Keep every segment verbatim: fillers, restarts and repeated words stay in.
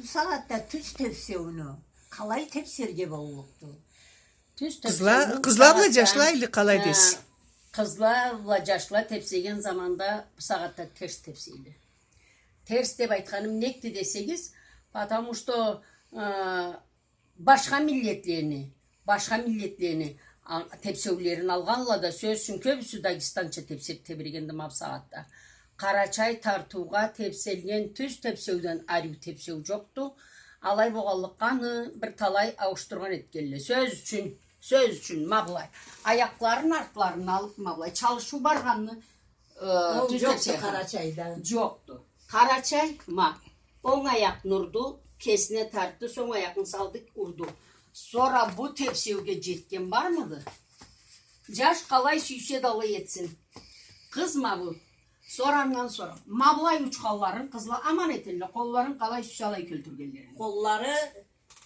Бусагъатда тюз тепсеуню къалай тепсерге боллукъду? Тюз тепсеуню къызла бла джашла или къалай десенг? Къызла бла джашла тепсеген заманда бусагъатда терс тепсейле. Терс деп айтханым некди десегиз, потому что, э, башха миллетлени, башха миллетлени, а, тепсеулерин алгъанла да, сёз ючюн, кёбюсю дагестанча тепсеп тебрегенди ма бусагъатда. Къарачай тартыугъа тепселген тюз тепсеуден ариу тепсеу джокъду. Алай болгъанлыкъгъа аны бир талай ауушдургъан этгенле. Сёз ючюн, сёз ючюн, ма былай. Аякъларын артларына алып, ма былай. Чалышыу баргъанны Э, ол тюз джокъду тепсеу. Къарачайда. Джокъду. Къарачай, ма, онг аякъны урду, кесине тартды, сонг аякъны салды, урду. Сора бу тепсеуге джетген бармыды? Джаш къалай сюйсе да алай этсин. Къыз ма бу. Сора андан сора. Ма былай учханларын къызла аман этелле, къолларын къалай сюйсе алай кёлтюргенлерин. Къоллары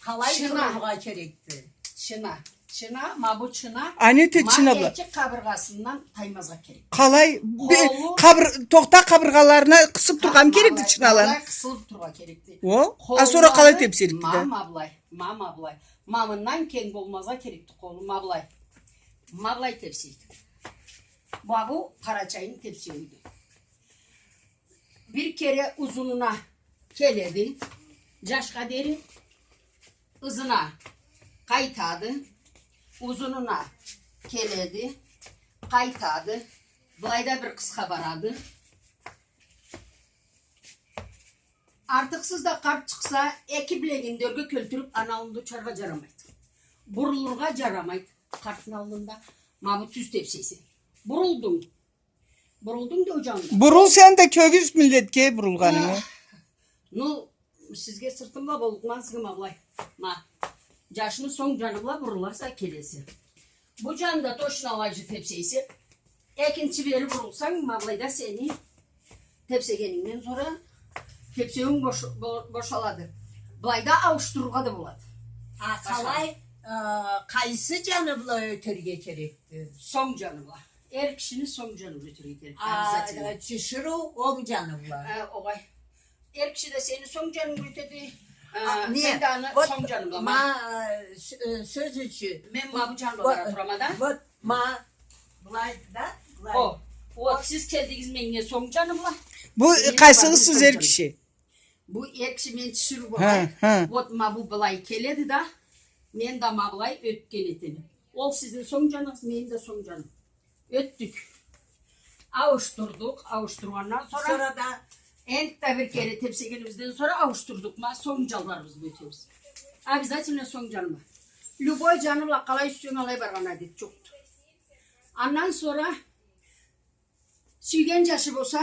Къалай турургъа керекди? Чына. Чына, ма бу чына. А не этеди чына бла? Ма эки къабыргъасындан таймазгъа керек. Къалай? Къолу къабыр-, тохта, къабыргъаларына къысып тургъамы керекди чыналаны? Къалай къысылып турургъа керекди. О? А сора къалай тепселикди? Ма, ма былай, ма, ма былай. Ма мындан кенг болмазгъа керекди къолу, ма былай. Ма былай тепсейди. Ма бу къарачайны тепсеуюдю. Бир кере узунуна келеди, джашха дери, ызына къайтады, узунуна келеди, къайтады, былайда бир къысха барады. Артыкъсыз да къарт чыкъса, эки билегин дёрге кёлтюрюп, аны аллында учаргъа джарамайды. Бурулургъа джарамайды къартны аллында. Ма бу тюз тепсейсе. Бурулдунг. Бурулдунг да ол джанына. Бурул сен да кёргюз миллетге бурулгъанынгы. Ах, ну, сизге сыртым бла боллукъман, сизге ма былай. Ма, джашны сонг джаны бла буруласа келесе. Бу джанында точно алай джы тепсейсе, экинчи бери бурулсанг, ма былайда сени тепсегенингден сора тепсеуюнг бош-, бо-, бошалады. Былайда ауушдурургъа да болады. А къалай, э, къайсы джаны бла ётерге керекди? Сонг джаны бла. Эр кишини сонг джаны бла ётерге керек, обязательно. А, э, тиширыу онг джаны бла. Э, огъай. Эр киши да сени сонг джанынг бла ётеди, э, сен да аны сонг джанынг бла. Ма, э, сё-, э, сёз ючюн. Мен ма бу джан бла бара турама да. Вот, ма, былай да, былай. О, вот, сиз келдигиз меннге сонг джаны бла. Бу къайсыгъызсыз, эр киши? Бу эр киши, мен тиширыу болгъан. Хы, хы. Вот ма бу былай келеди да, мен да ма былай ётген этеме. Ол сизни сонг джаныгъыз, мени да сонг джаным. Ётдюк. Ауушдурдукъ, ауушдургъандан сора, сора да энтда бир кере тепсегенибизден сора ауушдурдукъ ма, сонг джанларыбыз бла ётебиз. Обязательно сонг джаны бла. Любой джаны бла къалай сюйсенг алай баргъан адет джокъду. Андан сора Сюйген джашы болса,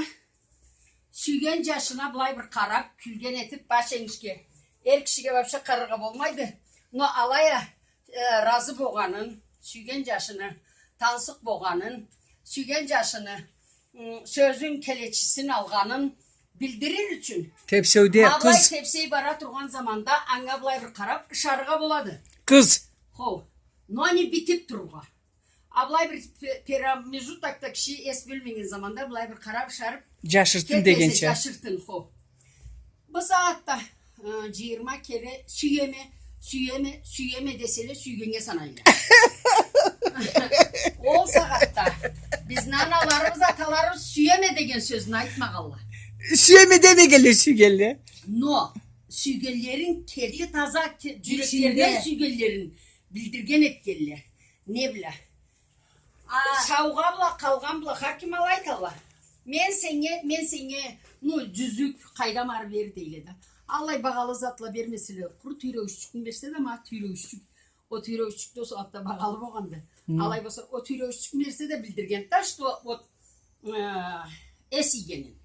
сюйген джашына былай бир къарап, кюлген этип, баш энгишге. Эр кишиге вообще къараргъа болмайды. Но алай а, э, разы болгъанын, сюйген джашыны тансыкъ болгъанын, сюйген джашыны, м, сёзюн, келечисин алгъанын билдирир ючюн. Тепсеуде, ма былай къыз тепсей бара тургъан заманда анга былай бир къарап, ышарыргъа болады. Къыз. Хо. Но не битип турургъа. А былай бир пе-, промежутокда киши эс бёлмеген заманда былай бир къарап, ышарып, джашыртын дегенча. Джашыртын, хо. Бу сагъатда, э, джыйырма кере сюеме, сюеме, сюеме деселе, сюйгеннге санайла. Ол сагъатда бизни аналарыбыз, аталарыбыз сюеме деген сёзню айтмагъанла. Сюеме демегенле, сюйгенле. Но сюйгенлерин керти таза ке-, джюреклеринден сюйгенлерин билдирген этгенле. Не бла? А. Саугъа бла, къалгъан бла, хар ким алай айталла. Мен сеннге, мен сеннге, ну, джюзюк, къайдам, ары-бери дейле да. Аллай багъалы затла бермеселе, къуру тюйреуючюкню берсе да, ма тюйреуючюк. Ол тюйреуючюк да ол сагъатда багъалы болгъанды. Хы. Алай болса, ол тюйреуючюкню берсе да билдирген да, что вот, э, эс ийгенин,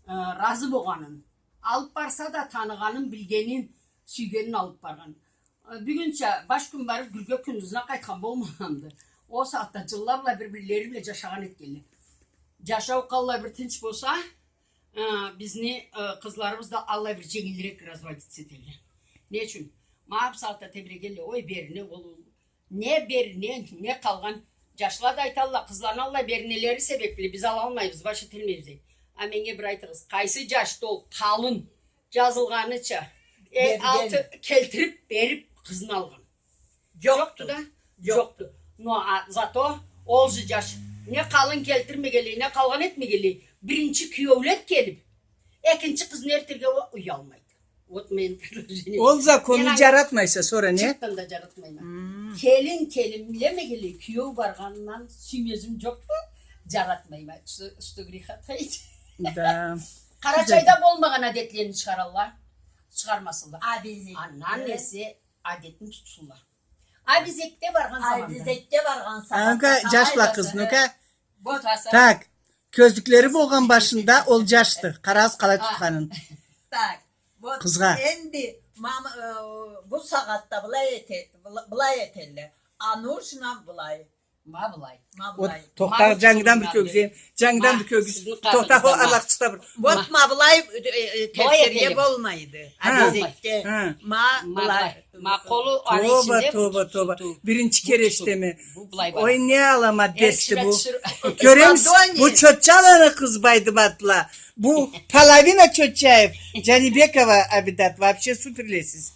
э, разы болгъанын, алып барса да таныгъанын, билгенин, сюйгенин алып баргъан. Э, бюгюнча баш кюн барып, гюлге кюндюзюне къайтхан болмагъанды. Ол сагъатда джылла бла бир-бирлери бла джашагъан этгенле. Джашау къаллай бир тынч болса, э, бизни, э, къызларыбыз да аллай бир дженгилирек разводиться этелле. Не ючюн? Ма бусагъатда тебрегенле, ой, берине, ол, не берине, не къалгъан. Джашла да айталла, къызланы аллай беринелери себепли биз алалмайбыз, баш эталмайбыз, дейди. А меннге бир айтыгъыз, къайсы джашды ол къалын, джазылгъаныча, Э, алты келтирип, берип, къызын алгъан. Джокъду да. Джокъду. Но, а, зато ол джаш не къалын келтирмегенлей, не къалгъан этмегенлей, биринчи киеуле келип, экинчи къызын эртерге уялмайды. Вот мен предложение. Ол законну джаратмайса, сора не? Чыртдан да джаратмайма. Келин келинлемегенлей, киеу баргъандан сюймезим джокъду, джаратмайма. Что, что греха таить. Да. Къарачайда болмагъан адетлени чыгъаралла. Чыгъармасынла. Андан эсе адетни тутсунла. Абезекге баргъан заманда. Абезекге баргъан заманда. Анга джашла къыз, ну-ка. Так, кёзлюклери болгъан башында ол джашды. Къарагъыз къалай тутханын. Так. Къызгъа. Энди бу сагъатда былай эте-, былай этелле. А нужно былай. Ма былай. Ма былай. Тохта, джангыдан бир кёргюзейим. Джангыдан бир кёргюз. Тохта, ол аллахчыда бир. Вот ма былай тепсерге болмайды. Адезекде. Ма былай. Ма къолу аны ичинде. Тоба, тоба, тоба. Биринчи кере эшитеме. Ой, не аламат десди бу. Кёремисиз, бу Чотчаланы къыз Байдыматла. Бу половина Чотчаев. Джанибекова Абидат. Вообще суперлесиз.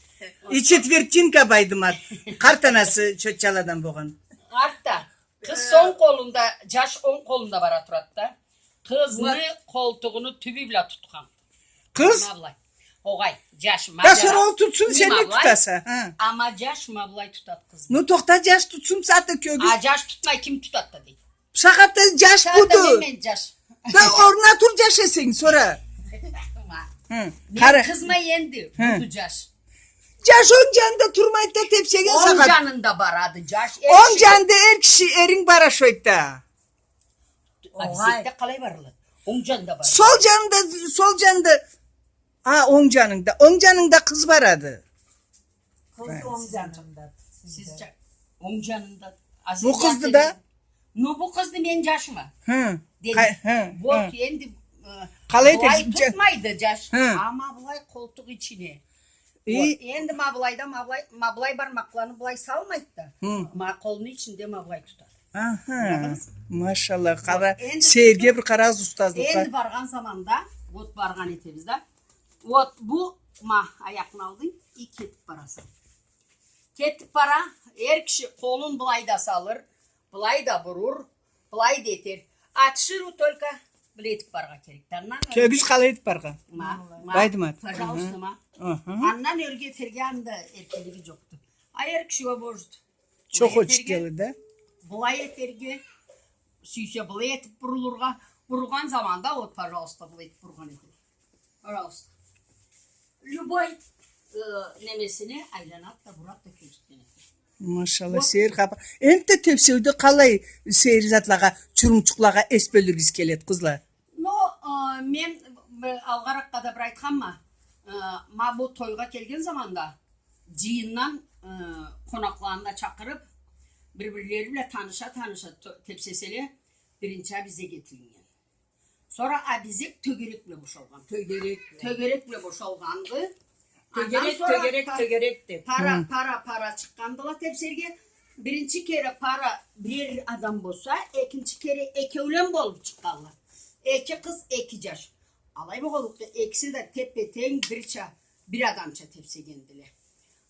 И четвертинка Байдымат. Къарт анасы Чотчаладан болгъан. Артда. Къыз сонг къолунда, джаш онг къолунда бара турады да. Къызны къолтугъуну тюбю бла тутхан. Къыз? Ма былай. Огъай, джаш ма былай. Да сора ол тутсун, сен не тутаса? Ама джаш ма былай тутады къызны. Ну тохта, джаш тутсун, сагъатда кёргюз. А джаш тутмай ким тутады да дейди. Сагъатда джаш буду. Мен джаш. Да орнуна тур, джаш эсенг, сора. Мен къызма энди, буду джаш. Джаш онг джанында турмайды да тепсеген сагъат. Онг джанында барады джаш. Онг джанында эр киши, эринг бара шойду да. Абезекде къалай барылады? Онг джанында барады. Сол джанында, сол джанында. А, онг джанында. Онг джанында къыз барады. Къыз онг джанында. Сиз джа-, онг джанында. Бу къызды да. Ну, бу къызды мен джашма. Хы. Деди. Вот, энди, э, къалай этесиз? Былай тутмайды джаш. Ама былай къолтукъ ичине. Вот, энди ма былайда, ма былай, ма былай бармакъланы былай салмайды да. Ма къолну ичинде ма былай тутады. Аха. Ангыладыгъыз? Машалла, къара, сейирге бир къарагъыз устазлыкъгъа. Энди баргъан заманда, вот, баргъан этебиз да. Вот, бу ма аякъны алды, и кетип бараса. Кетип бара, эр киши къолун былай да салыр, былай да бурур, былай да этер. А тиширыу только былай этип барыргъа керекди. Андан кёргюз къалай этип барыргъа. Ма, ма. Байдымат. Пожалуйста, ма. Андан ёрге этерге анда эркинлиги джокъду. А эр киши уа божду. Чокъ этерге, да? Былай этерге, сюйсе былай этип бурулургъа, бурулгъан заманда, вот, пожалуйста, былай этип бургъан этеди. Пожалуйста. Любой, э, немесине айланады да, бурады да, кёргюзтген этеди. Машалла, сейир хапар. Энтда тепсеуде къалай сейир затлагъа, чурумчукълагъа эс бёлюрюгюз келеди, къызла? Но, э, мен, э, алгъаракъда да бир айтханма, э, ма бу тойгъа келген заманда, джыйындан, э, къонакъланы да чакъырып, бир-бирлери бла таныша-таныша то-, тепсеселе, биринчи абезек этилинген. Сора абезек тёгерек бла бошалгъан. Тёгерек бла. Тёгерек бла бошалгъанды. Андан сора тёгерек, тёгерек деп. Пара, пара, пара чыкъгъандыла тепсерге. Биринчи кере пара бирер адам болса, экинчи кере экеулен болуп чыкъгъанла. Эки къыз, эки джаш. Алай болгъанлыкъгъа, экиси да теппе-тенг бирча, бир адамча тепсегендиле.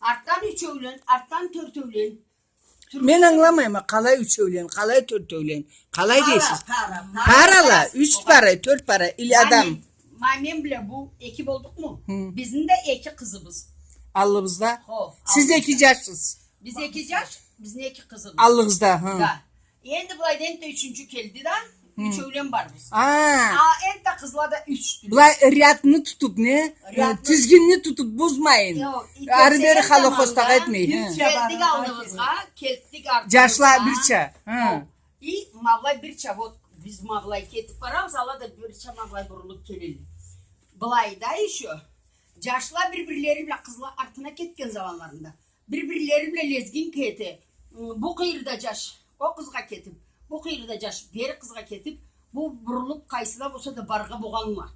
Артдан ючеулен, артдан тёртеулен, Мен ангыламайма, къалай ючеулен, къалай тёртеулен, къалай дейсиз? Пара, пара, пара. Парала, юч пара, тёрт пара, или адам. Ма мен, ма мен бла бу эки болдукъму? Хы. Бизни да эки къызыбыз. Аллыбызда? Хо, аллыбызда. Сиз эки джашсыз. Биз эки джаш, бизни эки къызыбыз. Аллыгъызда, хы. Да. Энди былайда энтда ючюнчю келди да, ючеулен барбыз. А. А, энтда къызла да ючдюле. Былай рядны тутуп, не? Э, тизгинни тутуп, бузмайын. Ары-бери холохостакъ этмей. Келдик аллыбызгъа, келдик артыбызгъа. Джашла бирча. Хы. И ма былай бирча, вот, биз ма былай кетип барабыз, ала да бирча ма былай бурулуп келелле. Былайда ещё джашла бир-бирлери бла къызла артына кетген заманларында бир-бирлери бла лезгинка эте, ы, бу къыйырда джаш о къызгъа кетип, бу къыйырда джаш бери къызгъа кетип, бу бурулуп къайсыда болса да барыргъа болгъанла.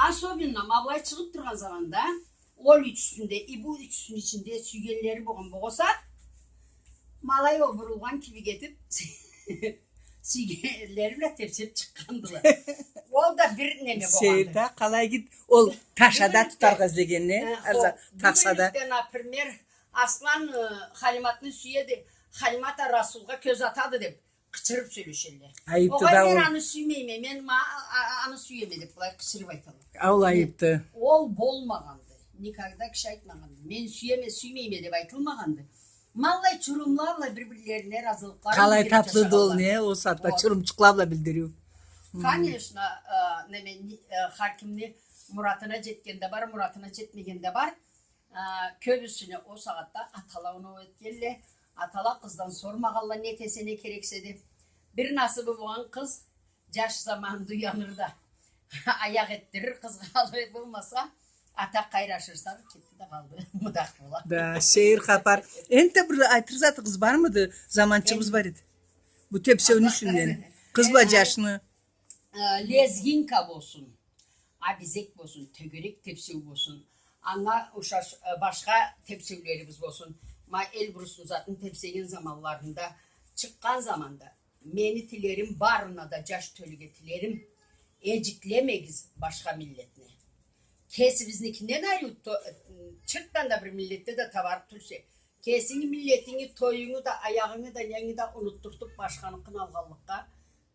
Особенно ма былай чыгъып тургъан заманда ол ючюсюнде и бу ючюсюню ичинде сюйгенлери болгъан болса, ма былай ол бурулгъан кибик этип, сюйгенлери бла тепсеп чыкъгъандыла. Ол да бир неме болгъанды. Сейирда къалай гит, ол тахсада тутаргъа излегенни, э, ар за-, о, тахсада. Бюгюнлюкде, например, Аслан, э, Халиматны сюеди, Халимат а Расулгъа кёз атады деп, къычырып сёлешелле. Айыпды да ол. Огъай, мен аны сюймейме, мен ма-, а-, а-, аны сюеме деп, былай къычырып айталла. Ол айыпды. Ол болмагъанды. Никогда киши айтмагъанды. Мен сюеме, сюймейме деп айтылмагъанды. Ма аллай чурумла бла бир-бирлерине разылыкъларын билдирип жашагъанла. Къалай татлыды ол, не, ол сагъатда чурумчукъла бла билдириу. Конечно, э, неме, ни-, э, хар кимни муратына жетген да бар, муратына жетмеген да бар. А, кёбюсюне ол сагъатда атала оноу этгенле, атала къыздан сормагъанла, не этесе, не керексе деп. Бир насыбы болгъан къыз жаш заманында уяныр да, аякъ этдирир къызгъа, алай болмаса, ата къайры ашырса, кетди да къалды. Мудах бола. Да, сейир хапар. Энтда бир айтыр затыгъыз бармыды? Заманчыбыз бар эди. Бу тепсеуню юсюнден. Къыз бла жашны. Э, лезгинка болсун, абезек болсун, тёгерек тепсеу болсун, анга ушаш, э, башха тепсеулерибиз болсун. Ма Эльбрусну затын тепсеген заманларында, чыкъгъан заманда, мени тилерим, барына да, жаш тёлюге тилерим: эжиклемегиз башха миллетни. Кесибизникинден ариу то-, чыртдан да бир миллетде да табарыкъ тюлсе, кесинги миллетинги, тоюнгу да, аягъынгы да, ненги да унутдуртуп, башханыкъын алгъанлыкъгъа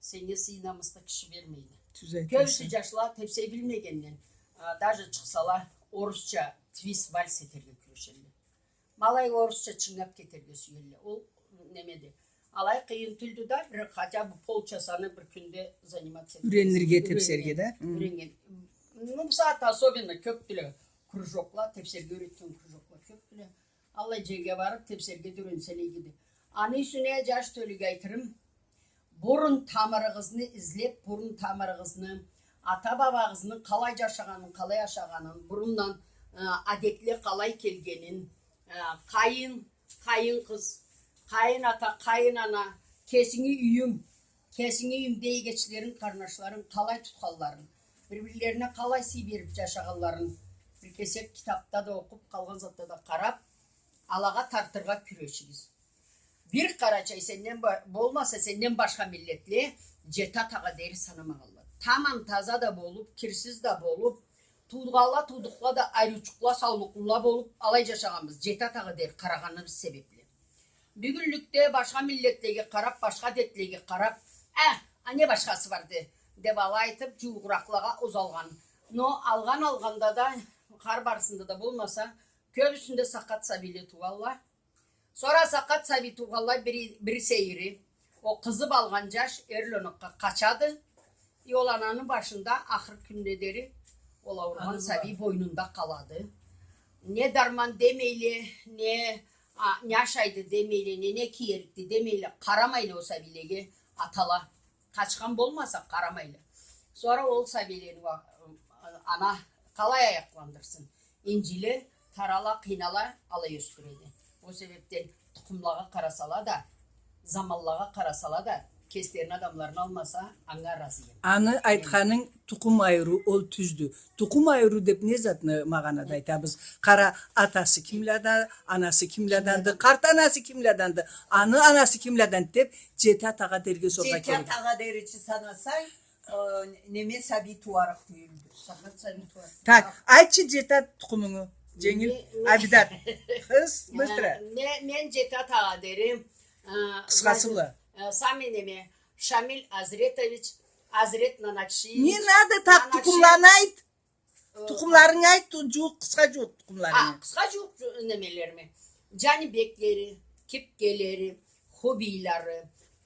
сеннге сый-намысты киши бермейди. Тюз айтаса. Кёбюсю жашла тепсей билмегенден, а, даже чыкъсала, орусча твист, вальс этерге кюрешелле. Ма алай орусча чынгап кетерге сюелле. Ол немеди? Алай къыйын тюлдю да, бир, хотя бы полчасаны бир кюнде заниматься этмеге. Юренирге, тепсерге да. Юренген. Ну, бусагъатда особенно кёпдюле кружокла, тепсерге юретген кружокла кёпдюле. Аллай жерге барып, тепсерге да юренселе игиди. Аны юсюне жаш тёлюге айтырым: бурун тамырыгъызны излеп, бурун тамырыгъызны, ата-бабагъызны къалай жашагъанын, къалай ашагъанын, бурундан, э, адетле къалай келгенин, э, къайын, къайын къыз, къайын ата, къайын ана, кесинги юйюм, кесинги юйюмде эгечлеринг, къарнашларынг къалай тутханларын, бир-бирлерине къалай сый берип жашагъанларын бир кесек китапда да окъуп, къалгъан затда да къарап, алагъа тартыргъа кюрешигиз. Бир къарачай сенден ба-, болмаса, сенден башха миллетле жети атагъа дери санамагъанла. Тамам таза да болуп, кирсиз да болуп, туугъанла, туудукъла да ариучукъла, саулукълула болуп, алай жашагъанбыз, жети атагъа дери къарагъаныбыз себепли. Бюгюнлюкде башха миллетлеге къарап, башха адетлеге къарап, э, а не башхасы барды деп, алай айтып, жуугъуракълагъа узалгъан. Но алгъан алгъанда да, хар барысында да болмаса, кёбюсюнде сакъат сабийле тууалла. Сора сакъат сабий туугъанлай бири, бири сейири, ол къызып алгъан жаш эрлонукъгъа къачады. И ол ананы башында ахыр кюнюне дери ол ауругъан сабий бойнунда къалады. Не дарман демейле, не, а, не ашайды демейле, не, не киерикди демейле, къарамайла ол сабийлеге атала. Къачхан болмаса, къарамайла. Сора ол сабийлени уа-, ана къалай аякъландырсын? Инжиле, тарала, къыйнала, алай ёсдюреди. Ол себепден тукъумлагъа къарасала да, заманлагъа къарасала да, кеслерини адамларын алмаса, анга разыма. Аны айтханынг тукъум айырыу, ол тюздю. Тукъум айырыу деп не затны магъанада айтабыз? Къара, атасы кимледи, анасы кимледенди, къарт анасы кимледенди, аны анасы кимледенди деп, жети атагъа дерге соргъа керек. Жети атагъа дери чи санасанг, э, неме, сабий тууарыкъ тюйюлдю. Сакъат сабий тууарыкъ. Так, айтчы жети ат тукъумунгу, Женгил, Абидат. Къыз, быстро. Э, мен, мен жети атагъа дери, э, къысхасы бла, э, сами неме, Шамиль Азретович, Азрет Нанакшиевич. Не надо так, Нанакши-, тукъумланы айт. Э, тукъумларынгы айт, ту-, жууукъ, къысха жууукъ тукъумларынгы. А, къысха жууукъ жу-, немелерими? Жанибеклери, Кипкелери, Хубийлары,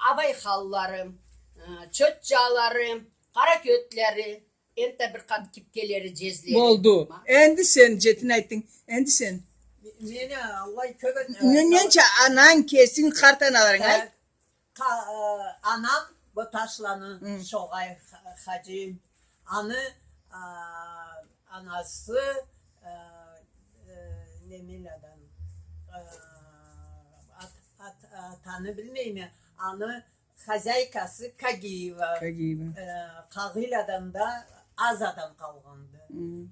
Абайханлары, э, Чотжалары, Къаракётлери, энтда бир къат Кипкелери, Жезлери. Болду. Ма. Энди сен, жетини айтдынг. Энди сен. Мени аллай кёп эт-, не, э, ненча ананг, кесинг, къарт аналарынг, айт. Ка-, э, анам бу Ташланы Шогъай ха-, хаджи. Аны, а, анасы, э, э, немеледен, э, ат-, ат-, атаны билмейме. Аны хозяйкасы Кагиева. Кагиева. Э, Къагъыйладан да аз адам къалгъанды. Э,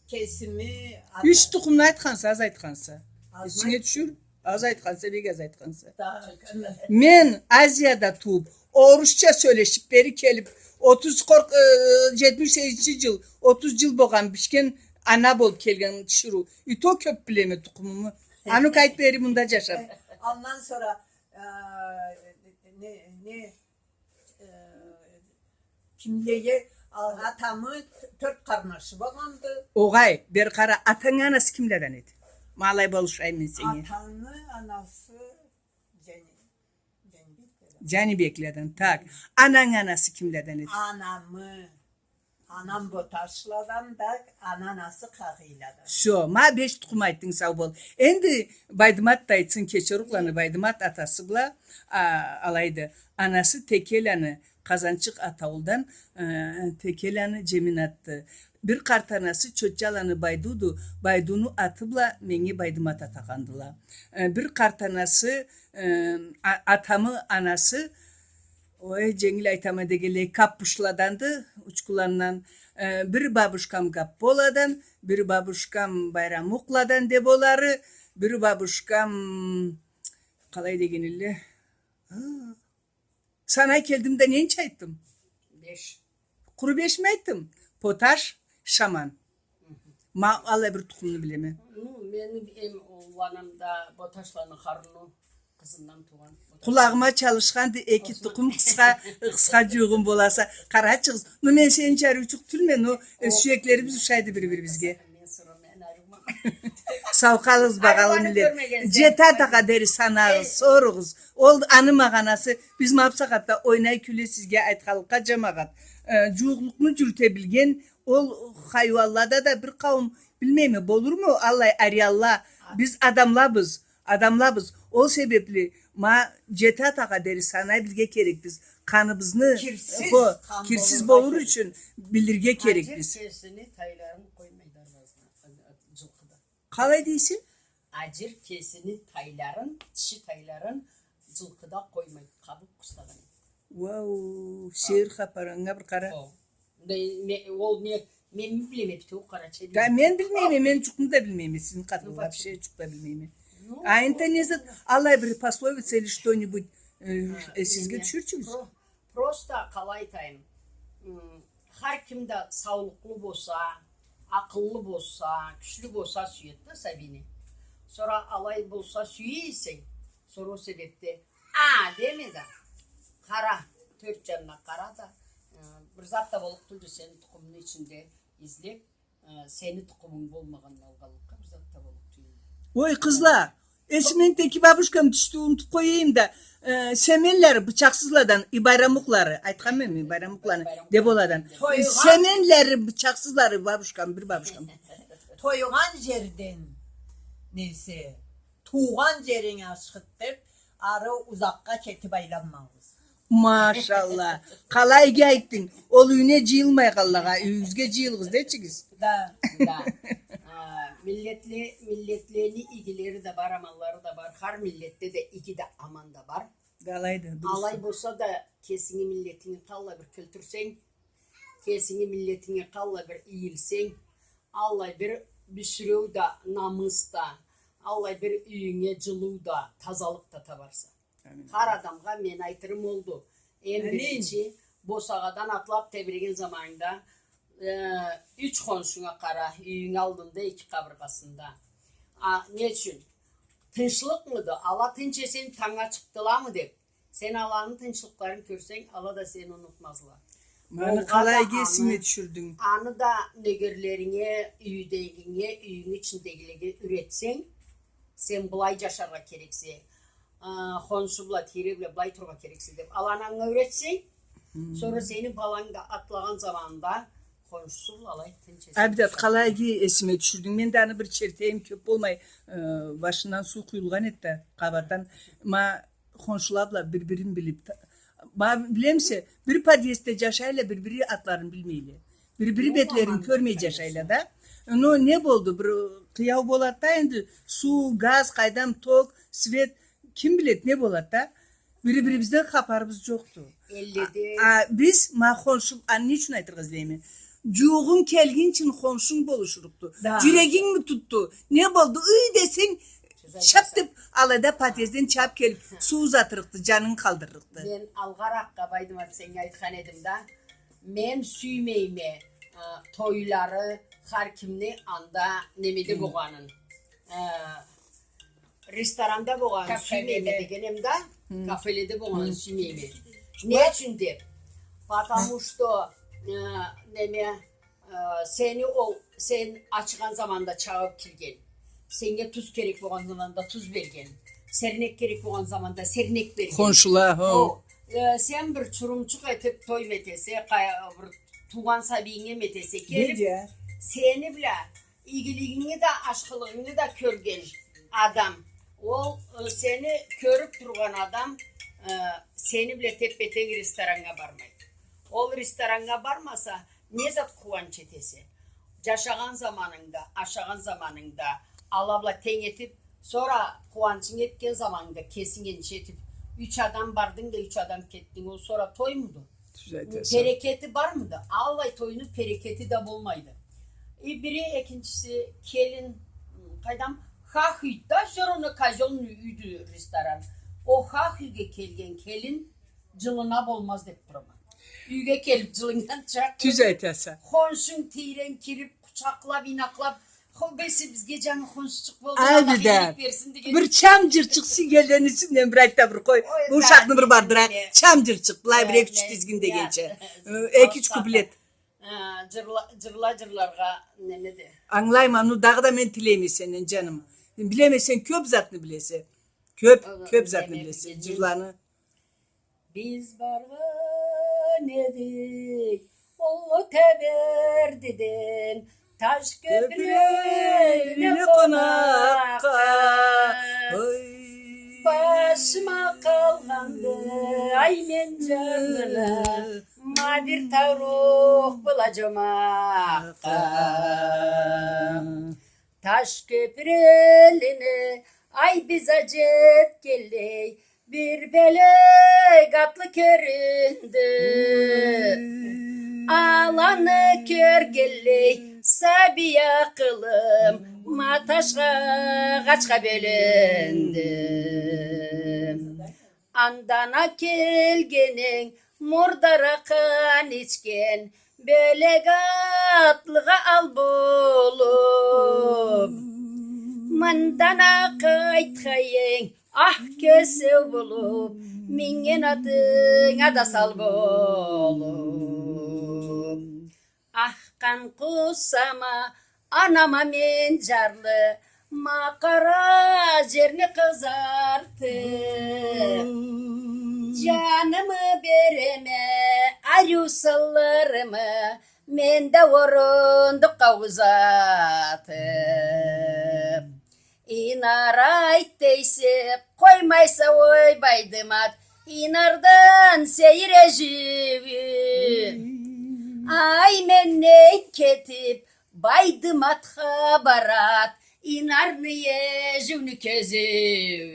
Кесими ата- Юч тукъумну айтханса, аз айтханса. Азмай. Эсинге тюшюр, аз айтханса, бек аз айтханса. Так. Мен Азияда тууп, орусча сёлешип, бери келип, отуз, къоркъ-, э, джетмиш сегизинчи джыл, отуз джыл болгъан бишген, ана болуп келген тиширыу. И то кёп билеме тукъумуму. Ану, къайт бери мында джашап. Андан сора, э, не, не, э, кимлеге, а-, атамы тёрт къарнашы болгъанды. Огъай, бери къара, атангы анасы кимледен эди? Ма алай болушайым мен сеннге. Атамы анасы Джани-, Джанибекледен. Джанибекледен, так. Анангы анасы кимледен эди? Анамы. Анам Боташладан да, ана анасы Къагъыйладан. Всё, ма беш тукъум айтдынг, сау бол. Энди Байдымат да айтсын, кечер укъланы, Байдымат атасы бла, а, алайды. Анасы Текеланы Къазанчыкъ атаулдан, э, Текеланы Джеминатды. Бир къарт анасы Чотчаланы Байдуду, Байдуну аты бла меннге Байдымат атагъандыла. Э, бир къарт анасы, э, а-, атамы анасы, ой, дженгил айтама дегенлей, Каппушладанды, Учкуландан. Э, бир бабушкам Гапполадан, бир бабушкам Байрамукъладан деб олары, бир бабушкам, къалай деген элле? А, санай келдим да, ненча айтдым? Беш. Къуру бешми айтдым? Поташ, Шаман. Ма аллай бир тукъумну билеме. Ну, мени эм уллу анам да Боташланы Харуну къызындан туугъан. Къулагъыма чалышханды, эки тукъум къысха, къысха джуугъун боласа. Къарачыгъыз. Ну, мен сени джары учукъ тюлме, ну, э, сюеклерибиз ушайды бир-бирибизге. Мен сора мен ариуман. Сау къалыгъыз, багъалы миллет. Джети атагъа дери санагъыз, соругъуз. Ол аны магъанасы, биз ма бусагъатда ойнай-кюле сизге айтханлыкъгъа, джамагъат. Э, джууукълукъну джюрюте билген, ол хайуанлада да бир къауум, билмейме, болурму аллай ариалла? Биз адамлабыз, адамлабыз. Ол себепли ма джети атагъа дери санай билирге керекбиз. Къаныбызны, кирсиз, хо, къан кирсиз болургъа болур ючюн билирге керекбиз. Аджир кесини тайларын къоймайды арбазына, джылкъыда. Къалай дейсе? Аджир кесини тайларын, тиши тайларын джылкъыда къоймайды, къабыб къустагъан эди. Вау, сейир хапар, анга бир къара. Хо. Ме-, ме-, ол ме-, мен билеме, битеу къарачай. Да, мен билмейме, мен джукъну да билмейме, сизни къатында вообще джукъ да билмейме. А энтда не зат, аллай бир пословица или что-нибудь, э, эсигизге тюшюрчюгюз. Просто, къалай айтайым, м, хар ким да саулукълу болса, акъыллы болса, кючлю болса сюеди да сабийни. Сора алай болса сюе эсенг, сора ол себебде, а, деме да, къара, тёрт джанына къара да, э, бир зат да боллукъ тюлдю сени тукъумну ичинде излеб, э, сени тукъумунг болмагъанны алгъанлыкъгъа бир зат да боллукъ тюлдю. Ой, къызла, эсиме энтда эки бабушкам тюшдю, унутуб къояйым да, э, Семенлери Бычакъсызладан, и Байрамукълары, айтханма мен, Байрамукъланы, Байрамукъланы деб оладан. Тойгъан. Семенлери Бычакъсызлары бабушкам, бир бабушкам. Тойгъан джерден, несе, туугъан джеринг ашхыды деб, ары узакъгъа кетиб айланмагъыз. Машалла. Къалай иги айтдынг. Ол юйюне джыйылмайгъанлагъа, юйюгюзге джыйылыгъыз дечигиз. Да. Да. А, миллетле-, миллетлени игилери да бар, аманлары да бар. Хар миллетде да иги да, аман да бар. Да, алайды, дурус. Алай болса да, кесинги миллетинги къаллай бир кёлтюрсенг, кесинги миллетинге къаллай бир ийилсенг, аллай бир бюсюреу да, намыс да, аллай бир юйюнге джылыу да, тазалыкъ да табарса. Амин. Хар адамгъа мен айтырым олду. Эм биринчи, босагъадан атлаб тебиреген заманынгда, э, юч хоншунга къара, юйюнг аллында, эки къабыргъасында. А, не ючюн? Тынчлыкъмыды? Ала тынч эсенг, тангнга чыкъдыламы деб. Сен аланы тынчлыкъларын кёрсенг, ала да сени унутмазла. Ма аны къалай эсиме тюшюрдюнг? Аны да нёгерлеринге, юйдегинге, юйюнг ичиндегилеге юретсенг, сен былай джашаргъа керексе, а, хоншу бла, тийре бла былай турургъа керексе деб, аланы анга юретсенг, сора сени баланг да атлагъан заманында хоншусу бла алай тынч эсенг. Абидат, къалай эсиме тюшюрдюнг? Мен да аны бир чертейим, кёб болмай, э, башындан суу къуюлгъан эди да, къабатдан. Ма хоншула бла бир-бирин билиб, та-, ма, билемисе, бир подъездде джашайла, бир-бири атларын билмейле. Бир-бири бетлерин кёрмей джашайла да. Ну, не болду? Бир къыяу болады да энди, суу, газ, къайдам, ток, свет, ким биледи, не болады да? Бири-бирибизден хапарыбыз джокъду. Элледе. А, а биз, ма, хоншу, а, не ючюн айтыргъа излейме? Джуугъунг келгинчи хоншунг болушурукъду. Да. Джюрегингми тутду? Не болду? Ый десенг, Шап деп, алайда подъезден чабып келип, суу узатырыкъды, джанын къалдырырыкъды. Мен алгъаракъгъа, Байдымат, сеннге айтхан эдим да. Мен сюймейме, э, тойлары, хар кимни анда немеде болгъанын. Э, ресторанда болгъанын сюймейме дегеним да, кафеледе болгъанын сюймейме. Не ючюн деп? Потому что, э, неме, э, сени ол, сен ачыгъан заманда чабып кирген. Сеннге туз керек болгъан заманда туз берген. Сернек керек болгъан заманда сернек берген. Хоншула, хо. О, э, сен бир чурумчукъ этип той этесе, къа-, бир туугъан сабийинге этесе келип, сени бла игилигинги да, ашхылыгъынгы да кёрген адам. Ол, э, сени кёрюп тургъан адам, э, сени бла теппе-тенг рестораннга бармайды. Ол рестораннга бармаса, не зат къууанч этесе? Джашагъан заманынгда, ашагъан заманынгда, ала бла тенг этип, сора къууанчынг этген заманынгда кесинг энчи этип, юч адам бардынг да, юч адам кетдинг, ол сора тоймуду? Тюз айтаса. Берекети бармыды? Аллай тойну берекети да болмайды. И бири, экинчиси, келин, м, къайдам, хах юйдю да, всё равно казённый юйдю ресторан. Ол хах юйге келген келин джылына болмаз деп турама. Юйге келип джылыннган чакъ. Тюз айтаса. Хоншунг тийренг кирип, къучакълап, ийнакълап, Хо, беси бизге джангы хоншучукъ болду, Аллах игилик берсин деген. Бир чам джырчыкъ сюйгенлени ичинден бир айт да бир къой. Ой, бу ушакъны бир бардыра. Чам джырчыкъ, былай бир эки-юч тизгин дегенча. Э, эки-юч куплет. Э, джырла, джырла, джырларгъа немеди? Ангылайма, ну дагъыда мен тилейме сенден, джаным. Билеме, сен кёп затны билесе. Кёп, кёп затны билесе. Джырланы. Биз баргъан эдик Уллу Тебердиден Таш кёпюрню юйюне къонакъгъа. Башыма къалгъанды, ай, мен джангына, ма бир таурукъ бла джомакъгъа. Таш кёпюр элине, ай, биз а джетгенлей, бир бёлек атлы кёрюндю. Аланы кёргенлей, сабий акъылым ма ташха, агъачха бёлюндю. Андан а келгенинг мурда аракъаны ичген, бёлек атлыгъа ал болуп. Мындан а къайтхайынг, ах кёсеу болуп, минген атынга да сал болуп. Ах, къан къусама, анама мен джарлы, ма къара джерни къызартып. Джанымы береме, ариу сынларымы, мен да орундукъгъа узатып. Инар айт дейсе, къоймайса, ой, Байдымат, Инардан сейир эжиую. Ай, менден кетип, Байдыматха барад Инарны эжиуюню кёзюую.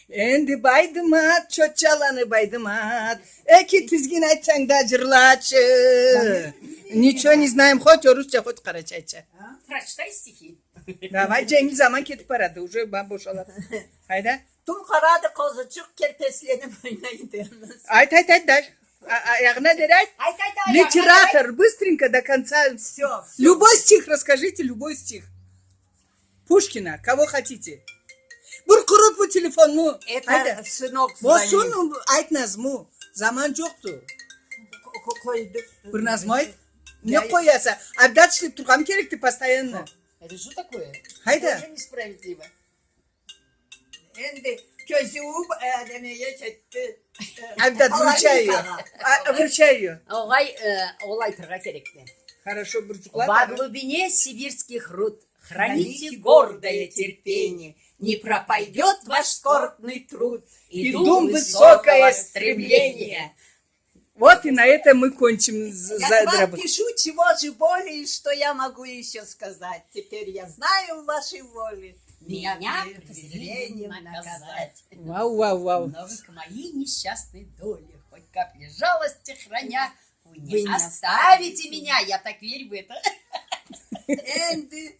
Энди, Байдымат, чотчаланы, Байдымат, эки тизгин айтсанг да джырлачы. Ничего не знаем, хоть орусча, хоть къарачайча. Прочитай стихи. Давай, дженгил заман кетип барады, уже ба-, бошалады. Хайда? Тум къарады къозучукъ, кертесленип ойнайды. Айт, айт, айт, дай. А, а, аягъына дери айт. Айт, айт, айт, аягъына дери айт. Литератор, быстренько, до конца. Всё, всё. Любой стих расскажите, любой стих. Пушкина, кого хотите. Бир къурут бу телефонну. Это сынок звонит. Айда. Босун, айт назму. Заман джокъду. Къо-, къо-, къойду. Бир назму айт. Не къояса? Абдат ишлеп тургъанмы керекди постоянно? Это что такое? Хайда. Тоже несправедливо. Энди кёзюу, э, немеге кетди. Абдат, вручаю. А, вручаю. Огъай, э, ол айтыргъа керекди. Хорошо, бир джукъла. Во глубине сибирских руд храните гордое терпение, не пропадёт ваш скорбный труд и дум высокого стремления. Вот и на этом мы кончим. Я к вам пишу, чего же более, что я могу ещё сказать. Теперь я знаю вашей воле меня презрением наказать. Вау, вау, вау. Но вы к моей несчастной доле хоть капли жалости храня, вы не оставите меня, я так верю в это. Энди